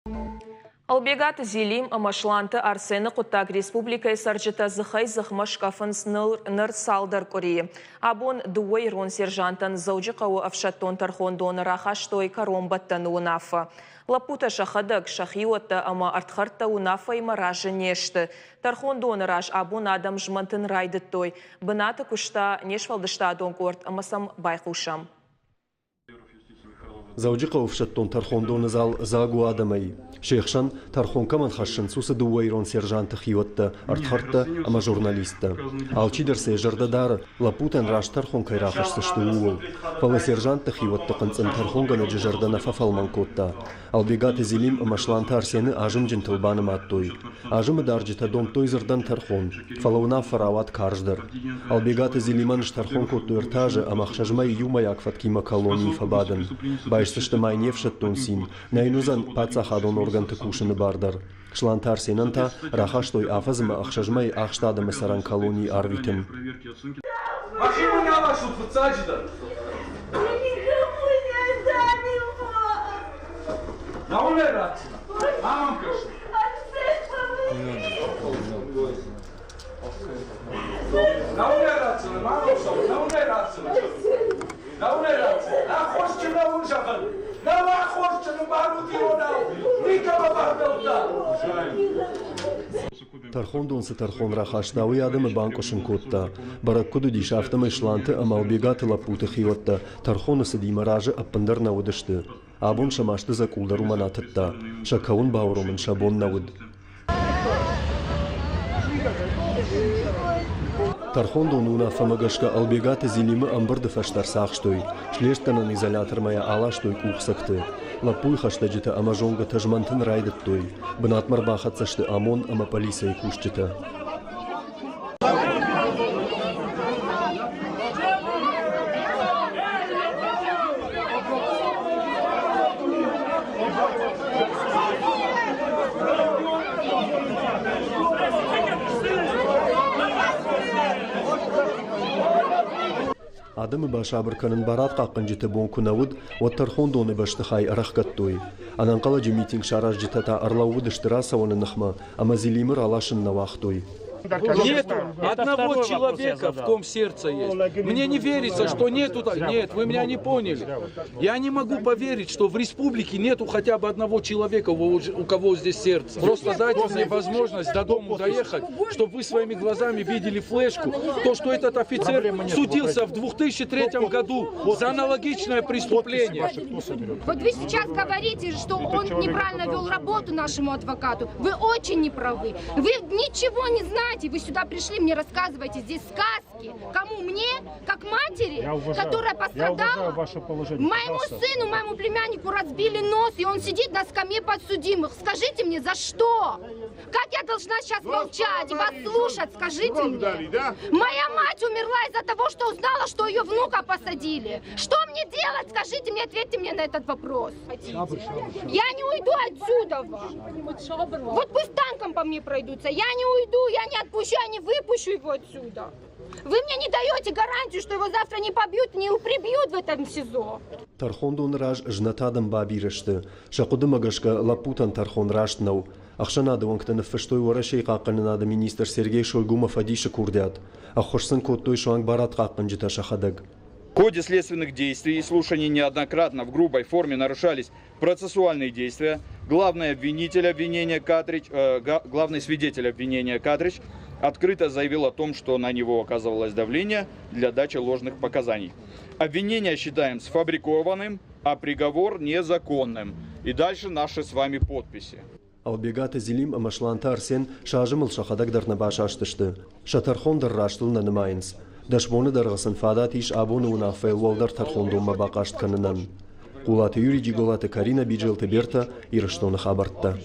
Ӕлбегаты Зелим ӕмӕ Сланты Арсены хъуыддаг республикӕйы цӕрджытӕ дзыхӕй-дзыхмӕ скъӕфынц ныр цалдӕр къуырийы. Абон дыууӕ ирон сержантӕн Дзӕуджыхъӕуы ӕфсӕддон тӕрхондоны рахастой кӕронбӕттӕны уынаффӕ. Лӕппутӕ сӕхӕдӕг, сӕ хиуӕттӕ ӕмӕ ӕрдхӕрдтӕ уынаффӕимӕ разы не сты. Тӕрхондоны раз абон адӕм змӕнтын райдыдтой. Бынаты куыста не сфӕлдыстадон къорд ӕмӕ сӕм байхъусӕм. Дзӕуджыхъӕуы ӕфсӕддон тӕрхондоны зал дзаг у адӕмӕй. Се хсӕн, тӕрхон кӕмӕн хӕссынц, уыцы дыууӕ ирон сержанты хиуӕттӕ, ӕрдхӕрдтӕ ӕмӕ журналисттӕ. Алчидӕр сӕ зӕрдӕ дары, лӕппутӕн раст тӕрхон кӕй рахӕсдзысты, ууыл. Фӕлӕ сержантты хиуӕтты хъынцъым тӕрхонгӕнӕджы зӕрдӕ нӕ фӕфӕлмӕн кодта. Ӕлбегаты Зелим ӕмӕ Сланты Арсены азымджынтыл банымадтой. Азымы дарджытӕ домдтой дзырдӕн тӕрхон, фӕлӕ уынаффӕ рауад карздӕр. Ӕлбегаты Зелимӕн стӕрхон кодтой ӕртӕ азы ӕмӕ ӕхсӕз мӕйы иумӕйаг фӕткимӕ колонийы фӕбадын. Байсдзысты ма йын не фсӕддон цин, нӕ йын уыдзӕн паддзахадон оргӕнты кусыны бар дӕр. Сланты Арсенӕн та рахастой афӕдз ӕмӕ ӕхсӕз мӕйы ахст адӕмы цӕрӕн колонийы арвитын. Махимӕ нӕ ласут фыццаджыдӕр. Науынӕй ратдзынӕ. Ам кӕсын. Науынӕй ратдзынӕ, ма цӕуы, науынӕй ратдзынӕ. Науынӕй ратдзынӕ. Аххосджын нӕ зӕгъын. Нӕу аххосджын барут иронау. Никӕмӕ бавдӕлдта. Тӕрхондон цы тӕрхон рахаста, уый адӕмы банкъуысын кодта. Бӕрӕг куыд уыдис, афтӕмӕй Сланты ӕмӕ Ӕлбегаты лӕппуты хиуӕттӕ тӕрхоны цыдимӕ разы ӕппындӕр нӕ уыдысты. Абон сӕ масты дзӕкъул дӕр уымӕн атыдта, сӕ кӕуын бауромын сӕ бон нӕ уыд. Тӕрхондоны уынаффӕмӕ гӕсгӕ Ӕлбегаты Зелимы ӕмбырды фӕстӕ ӕрцахстой, слестгӕнӕн изолятормӕ йӕ аластой къухцӕгты. Лӕппуйы хӕстӕджытӕ ӕмӕ зонгӕтӕ змӕнтын райдыдтой. Бынатмӕ ӕрбахӕццӕ сты ОМОН ӕмӕ полицӕйы кусджытӕ. Адӕмы басабыр кӕнын барадхъахъхъӕнджыты бон куы нӕ уыд, уӕд тӕрхондоны бӕстыхай ӕрӕхгӕдтой. Ӕнӕнхъӕлӕджы митинг саразджытӕ та ӕрлӕууыдысты рацӕуӕны ныхмӕ ӕмӕ Зелимы раласын нӕ уагътой. Нету одного человека, в ком сердце есть. Мне не верится, что нету... Нет, вы меня не поняли. Я не могу поверить, что в республике нету хотя бы одного человека, у кого здесь сердце. Просто дайте мне возможность до дому доехать, чтобы вы своими глазами видели флешку, то, что этот офицер судился в 2003 году за аналогичное преступление. Вот вы сейчас говорите, что он неправильно вел работу нашему адвокату. Вы очень неправы. Вы ничего не знаете. Вы сюда пришли, мне рассказываете здесь сказки. Кому? Мне, как матери, которая пострадала? Ваше положение. Моему сыну, моему племяннику разбили нос, и он сидит на скамье подсудимых. Скажите мне, за что? Как я должна сейчас молчать и вас слушать, скажите мне? Дали, да? Моя мать умерла из-за того, что узнала, что ее внука посадили. Что мне делать? Скажите мне, ответьте мне на этот вопрос. Я не уйду отсюда. Вот пусть танком по мне пройдутся. Я не уйду, я не отпущу, я не выпущу его отсюда. Вы мне не даете гарантию, что его завтра не побьют, не прибьют в этом СИЗО. Тӕрхондоны раз знӕт адӕм бабирӕ сты. Сӕ хъуыдымӕ гӕсгӕ лӕппутӕн тӕрхон раст нӕу. Ӕхсӕнады уӕнгтӕ ныффыстой Уӕрӕсейы хъахъхъӕнынады министр Сергей Шойгумӕ фӕдисы курдиат. Ӕххуыс сын кодтой суанг барадхъахъхъӕнджытӕ сӕхӕдӕг. В ходе следственных действий и слушаний неоднократно в грубой форме нарушались процессуальные действия. Главный обвинитель обвинения Катрич, главный свидетель обвинения Катрич открыто заявил о том, что на него оказывалось давление для дачи ложных показаний. Обвинение считаем сфабрикованным, а приговор незаконным. И дальше наши с вами подписи. Ӕлбегаты Зелим ӕмӕ Сланты Арсен сӕ азымыл сӕхӕдӕг дӕр нӕ басастысты. Сӕ тӕрхон дӕр растыл нӕ нымайынц. Дӕс боны дӕргъы сын фадат ис абоны уынаффӕйыл уӕлдӕр тӕрхондонмӕ бахъаст кӕнынӕн. Хъулаты Юрий, Джиголаты Каринӕ, Биджелты Бертӕ, Ирыстоны хабӕрттӕ.